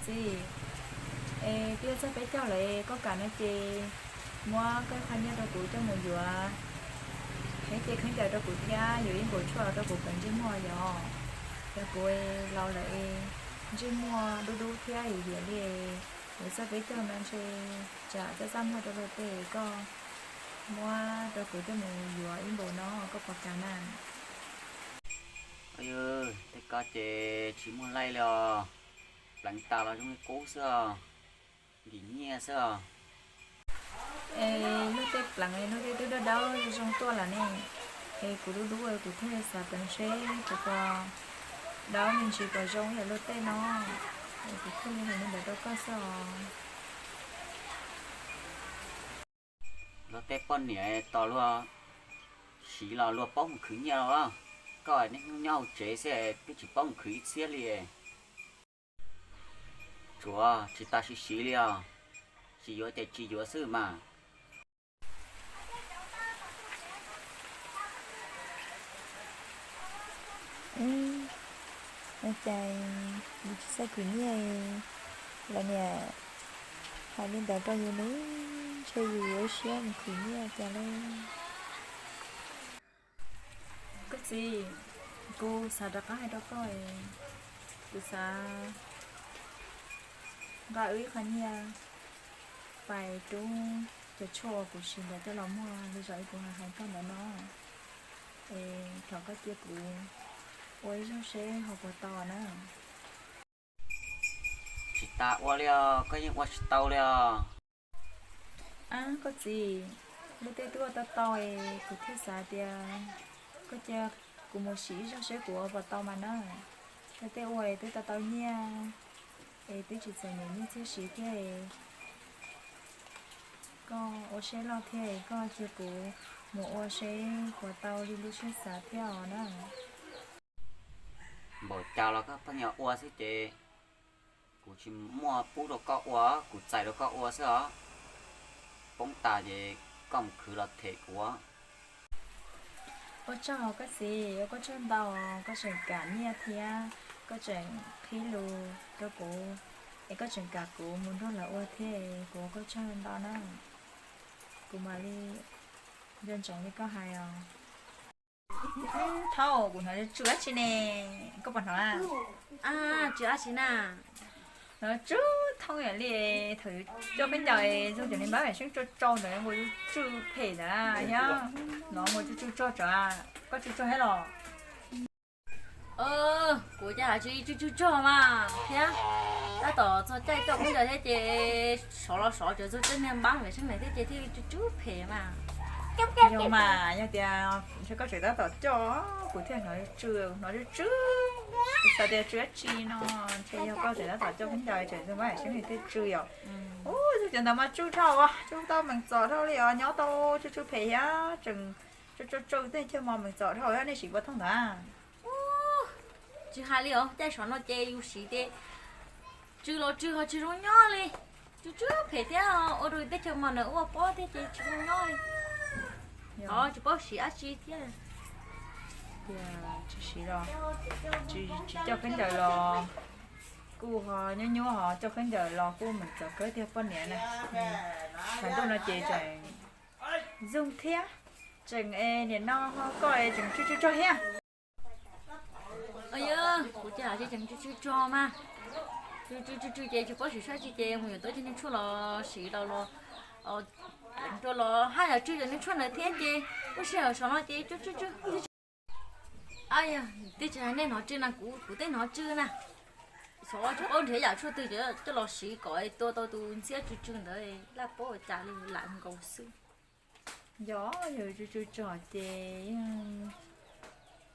Txiv, es twb yog txog peb caug lawm, koj kam no ces muab koj qhov nyiaj rau kuv coj mus yuav, thiab cia khaub ncaws rau kuv thiab yuav ib npaum tshuaj rau kuv pleev ntsej muag yom. Yog kuv laus lawm es ntsej muag dub dub thiab hiam li, yuav txog peb caug no ntshe tsam coj txaj muag rau luag tej, koj muab rau kuv coj mus yuav ib npaum no, koj puas kam na? Tej ko ces tsis muaj laij li os, pleev tas los zoo li qub xwb os, ntim nyiaj xwb os. Es luag tej pleev luag tej twb dawb dawb zoo tuaj lawm ne, es kuv dub dub kuv thiaj xav pleev seb kuv puas dawb me ntsis puas zoo ib yam luag tej no, es kuv thiaj li hais li ntawd rau koj xwb os. Luag tej poj niam tos luag siv los luag paub mus khwv nyiaj los, koj niaj hnub nyob hauv tsev xwb twb tsis paub mus khwv ib txhiab li. Tsuav tsis tas siv siv li os, tsis yuav ces tsis yuav xwb mas. Ua cas yus tsis xav khwv nyiaj, lawv niam hais li ntawd rau yus ne, ntshe yus yuav ua siab mus khwv nyiaj cas lauj. Koj txiv, kuv xav rov qab hais rau koj, kuv xav nqa wb ib qho nyiaj pais rub cov tshuaj uas kuv siv ntawd coj los muag li zog ib kuv hais hais koj ntawd no, es thov koj cia kuv ua ib zaug seb ho puas tau na. Tsis tas ua li os, koj yeej ua tsis tau li os. Ab koj txiv, luag tej twb ua tau tau es kuv thiaj xav tias koj cia kuv mus sim ib zaug seb kuv ua puas tau mas na. Luag tej ua es twb tau tau nyiaj es twb tsis txom nyem nyiaj txiag siv thiab es koj ua siab loj thiab es koj cia kuv mus ua seb puas tau li lub siab xav thiab os na. Npaum cas los koj pheej yuav ua xwb ces kuv tsis muaj pub rau koj ua, kuv txais rau koj ua xwb os. Poob tas ces koj mus khwv los them kuv. Ua tsaug koj txiv, ua koj tsaug ntau, koj tseem kam nyiaj thiab koj tseem qhib lus rau kuv, es koj tseem kam kuv mus nrog lawv ua thiab, kuv ua koj tsaug ntau na. Kuv mam li nco ntsoov li koj hais os. Thaum kuv hnov tsw dab tsi ne, koj puas hnov? Tsw dab tsi na? Hnov tsw thoob yam li thaum yus coj khaub ncaws zog cov niag npab vev seeb tsau tsau ntawd nkaus, yus tsw phem ntawd thiab. Hnov nkaus tsw tsw tsog tsov, koj tsw tsog thiab los? Kuv cas hais tsw tsw tsw tsog mas thiab, tab tom txog caij coj khaub ncaws thiab ces sov los sov cov zog tej niag npab vev seeb ntawd thiab ces thiaj tsw tsw phem mas. Yog mas, yog tias ntshe koj tseem tab tom coj, kuv thiaj hnov tsw, hnov tsw tsw. Kuv xav tias tsw dab tsi no, ntshe yog koj tseem tab tom coj khaub ncaws tseem zog npab vev seeb thiaj tsw yom. Ub, cov ntawd mas tsw dhau, tsw tau meem txom dhau li os, nyob tau tsw tsw phem thiab, tseem tsw tsw tsw tej chaw mos meem txom dhau, nej siv puas thooj ntawd? Tsis hais li os, caij sov no ces yus siv ces tsw los tsw ho tsis zoo nyob li, tsw tsw phem thiab, ua rau tej chaw mos ntawd ua pob thiab ces tsis zoo nyob li. Os, tsis paub siv dab tsi thiab. Tsis siv los, tsis coj khaub ncaws los kuj ho nyuaj nyuaj, ho coj khaub ncaws los kuj meem txom kawg tiag poj niam na. Tshav ntuj no ces tseem zoog thiab, tseem es nim no ho koj es tseem tsw tsw tsog thiab. Yog kuv ces tseem tsw tsw tsog mas, tsw tsw tsw tsw ces tsis paub siv dab tsi ces mus yuav tau cov niag tshuaj los siv los los, rau los haj yam tsw cov niag tshuaj ntawd thiab ces lub sij hawm sov no ces tsw tsw tsw. Yog tej tsis hais nej hnov tsw na, kuv kuv tej hnov tsw na. Xyov tsis paub nrhiav yam tshuaj twg coj los siv kom tua tau tus ntxhiab tsw tsw ntawd, laj paub ua cas li, lam nkaus xwb. Yog yus tsw tsw tsog ces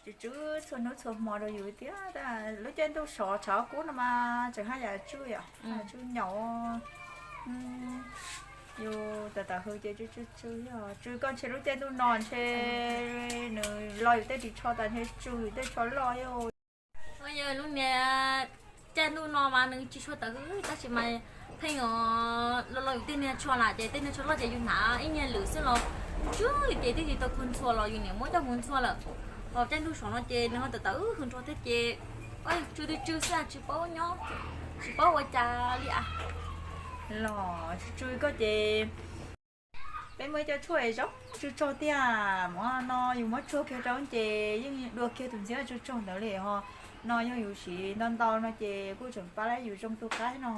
tsw tsw txhua hnub txhua hmo rau yus tiag. Lub caij ntuj sov tshav kub no mas tseem haj yam tsw yom, tsw nyaum. Yus tawm tawm hws ces tsw tsw tsw, yog tsw koj ntshe lub caij ntuj no ntshe nws lo yus tej ris tsho tas ntshe tsw yus tej tsho loj yom. Yog lub niag caij ntuj no mas nws tsis tshua tawm hws tab sis mas pheej lo lo yus tej niag tsho na, ces tej niag tsho loj ces yus hnav ib nyuag lwm xwb los tsw ces twb tsis tau kua ntxhua los yus niam muab coj mus ntxhua lawm. Ho caij ntuj sov no ces nws ho tawm tawm hws nrog thiab ces tsw twb tsw xwb tsis paub nyob. Tsis paub ua cas li as. Los tsuj tsuj koj ces peb muaj ib co tshuaj zoo tsuj tsog tiag, muab no yus muab tsuag kiag rau ces yeej dua kiag tus ntxhiab tsuj tsog ntawd li ho. No yog yus siv ntau ntau no ces kuj tseem pab yus zoo tu qab no.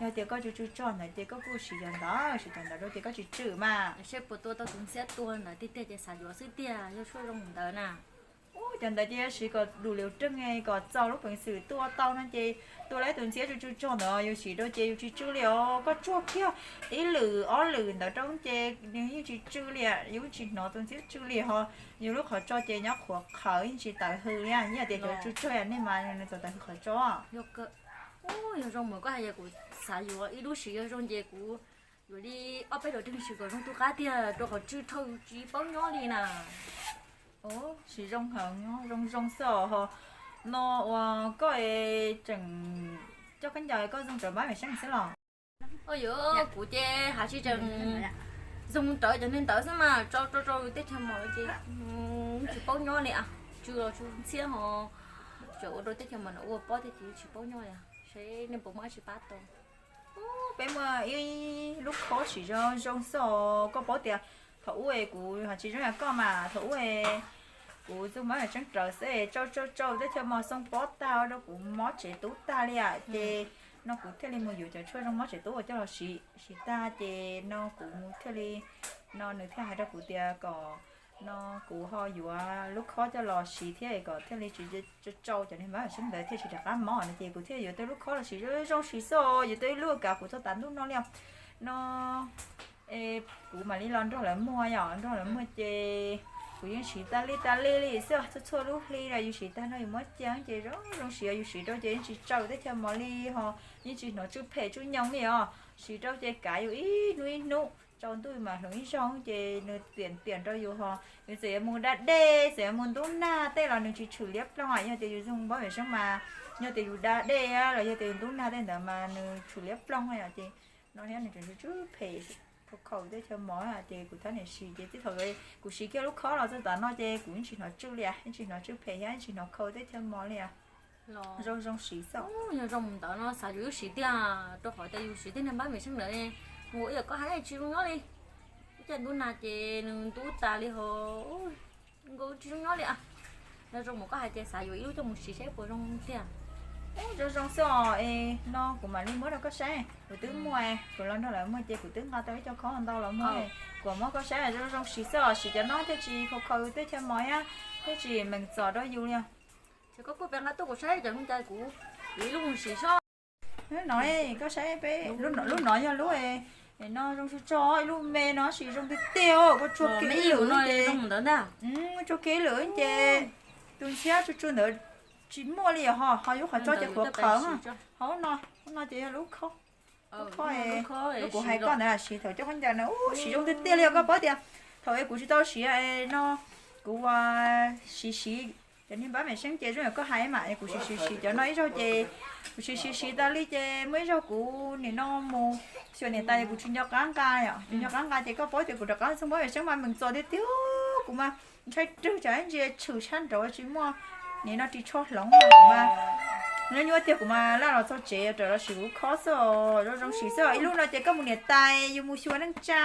Yog tias koj tsuj tsuj tsog ntawd ces koj kuj siv cov ntawd, siv cov ntawd rau ces koj tsis tswm mas. Seb puas tua tau tus ntxhiab tuag ntawd tiag tiag ces xav yuav xwb tiag, yog tshuaj zoo ntawd na. Ub, cov ntawd ces yog siv kom đủ liều lượng kom txaus lub peev xwm tua tau no ces tua tau tus ntxhiab tsuj tsuj tsog ntawd yus siv rau ces yus tsis tsw li os. Koj tsuag kiag ib lwm ob lwm ntawd rau ces nws yeej tsis tsw li, yus tsis hnov tus ntxhiab tsw li ho. Yus lub qhov tso ces nyob qhuav qhawv yeej tsis tawv hws li, yog tias cov tsuj tsog nej mas nws txawm tawv hws qhov tso. Yog zoo mas koj hais kuv xav yuav ib lub siv yog zoo ces kuv yuav li ob peb lub rau siv kom zoo tu qab tiag, rau qhov tsw dhau tsis paub nyob li na. Siv zoo heev, zoo zoo xwb os. No uas koj tseem coj khaub ncaws koj zoo rawv npab mem seeb xwb los? Yog kuv ces hais tsis tseem zoo rawv cov neeg ntawd xwb mas, tso rau rau teb chaws mos ces tsis paub nyob li. Tsw los tsw ntxhiab ho, tseem ua rau teb chaws mos no ua pob thiab ces tsis paub nyob li. Seb nej puas muaj dab tsi pab tau. Peb muaj ib lub khob siv zoo zoo xwb os. Koj paub tias thaum ub es kuv hais tsis zoo yam koj mas, thaum ub es kuv txuj npab mem seeb rawv xwb es tsau tsau tsau teb chaws mos xoo pob tag rau kuv mob tsev tub tag li as ces no kuv thiaj li mus yuav cov tshuaj zoo mob tsev tub uas coj los siv, siv tag ces no kuv thiaj li, no nws thiaj hais rau kuv tias kom no kuv ho yuav lub khob coj los siv thiab kom thiaj li tsis tsau cov niag npab mem seeb ntawd thiaj tsis rov qab mob no ces kuv thiaj yuav tau lub khob los siv zoo zoo siv xwb os. Yuav tau ib lub kav kuv txog tav ntuj no li os. No kuv mam li los nrog lawv muag, yog nrog lawv muag ces kuv yeej siv tas li tas li li xwb os. Txhua txhua lub hli los yus siv tag no yus muab cia ces zoo zoo siv, yus siv rau ces yeej tsis tsau teb chaws mos li ho, yeej tsis hnov tsw phem tsw nyoos li os. Siv rau ces kav yus ib hnub ib hnub, tsaus ntuj mas hloov ib zaug ces nws tiam tiam rau yus ho. Yus txawm yuav mus da dej, txawm yuav mus ntub nag tej los nws tsis tshwm liab ploog. Yog tias yus txuj npab mem seeb mas, yog tias yus da dej los yog tias yus ntub nag tej ntawd mas nws tshwm liab ploog yom ces no thiab nws tseem tsw phem, khaus khaus teb chaws mos ces kuv thiaj niam siv ces tib thaum kuv siv kiag lub khob los txog tav no ces kuv yeej tsis hnov tsw li, yeej tsis hnov tsw phem thiab yeej tsis hnov khaus teb chaws mos li. Zoo zoo siv xwb. Yog zoo mus ntawd no xav yuav lub siv tiag, rau qhov tias yus siv tej niag npab mem seeb ntawd mus ib yam koj hais tsis zoo nyob li. Ib caj ntub nag ces nws ntub tas li ho, nkaus tsis zoo nyob li. Yog zoo mus koj hais tias xav yuav ib lub coj mus siv saib puas zoo tiag. Zoo zoo xwb os. Es no kuv mam li muab rau koj saib, kuv twb muaj, kuv los nrog lawv muag ces kuv twb nqa tau ib co khob ntau los muag, kuv muab koj saib zoo zoo siv xwb os. Siv cov no thiaj tsis khaus khaus teb chaws mos thiab thiaj tsis meem txom rau yus li. Ces koj kuj peb nqa tuaj kuv saib cov no cas kuv yuav ib lub mus siv sob. No koj saib peb, lub no yog lub no zoo tsuj tsog, ib lub me no siv zoo tiag tiag, koj tsuag kiag ib lwm ces, tsuag kiag ib lwm ces tus ntxhiab tsw tsw ntawd tsis muaj li ho, ho yus qhov tso ces qhuav qhawv. Ho no, no ces yog lub khob, lub khob, lub kuv hais koj ntawd siv thaum coj khaub ncaws no siv zoo tiag tiag li os. Koj paub tias thaum es kuv tsis tau siv no, kuv siv siv cov niag npab mem seeb ces zoo yam koj hais mas, kuv siv siv siv cov no ib zaug ces kuv siv siv siv tas li ces muaj ib zaug kuv nim no mus xyuas niam tais kuv tsis nco qab nqa, tsis nco qab nqa ces koj paub tias kuv rov qab txog npab mem seeb mas meem txom tiag tiag, kuv mas ntshai rwg tsam ntsia tshwm tshaj nraud tsis muaj, nim no ris tsho hloov kuv mas, nyuaj nyuaj tiag kuv mas laj los txog tsev raws los siv kuv khob xwb, zoo zoo siv xwb. Ib lub no ces koj mus niam tais yus mus xyuas neej tsa,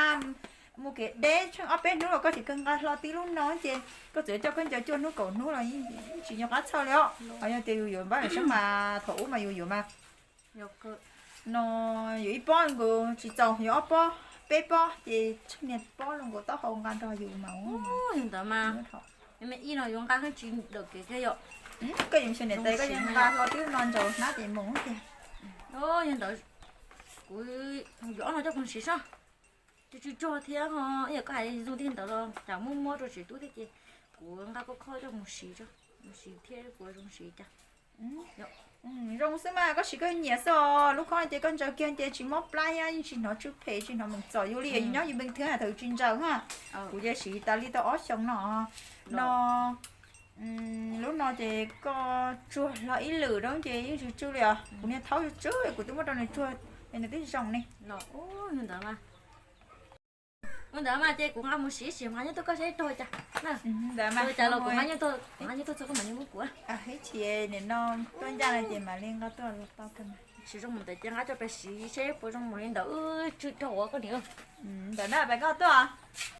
mus kev deb tsheej ob peb hnub los koj tsis kawg nqa hlo tib lub no ces koj txawm coj khaub ncaws cuaj hnub kaum hnub los yeej tsis nco qab txhawj li os. Ho yog tias yus yuav npab mem seeb mas thaum ub mas yus yuav mas no yuav ib pob nkaus tsis txaus, yuav ob pob peb pob ces tsheej niag pob los nkaus taub hau nqa nrog yus mas. Ntawd mas ib no yuav nqa tsis dawm kev kiag yom. Koj yuav xyuas niam tais koj yeej nqa hlo tib lub no ntsaus hnab ces mus tiag. Yog ntawd kuv yuav ob no coj mus siv sob. Ces tsw tsog thiab ho, ib yam koj hais zoo tiag ntawd los cas muab muab rau tsev tub thiab ces kuv nqa koj khob coj mus siv, mus siv thiab puas zoo siv cas. Zoo xwb mas, koj siv koj nyiam xwb os. Lub khob no ces koj ntsaws kiag ces tsis mob plab thiab yeej tsis hnov tsw phem tsis hnov meem txom yus li, yus nyob yus npeej thwv thaum tsis ntsaws na. Kuv ces siv tas li tau ob xyoo no. No lub no ces koj tsuag hlo ib lwm rau ces yeej tsw tsw li os. Kuv niag thaub tsw tsw kuv twb muab rau nws tsuag es nws twb zoo ne. Ntawd mas Ua ntawd mas ces kuv nqa mus siv ib sim mas nyob tuaj koj saib raug cas. Ntawd mas cas los kuv nqa nyob tuaj, kuv nqa nyob tuaj txog koj mam li muab kuv. Ib chim nim no tuaj ncaj no ces mam li nqa tuaj los tau koj. Siv zoo mus ntawd ces nqa coj pais siv seb puas zoo mus li ntawd wb tsw raug ua koj niam. Ntawm na pais koj tuaj.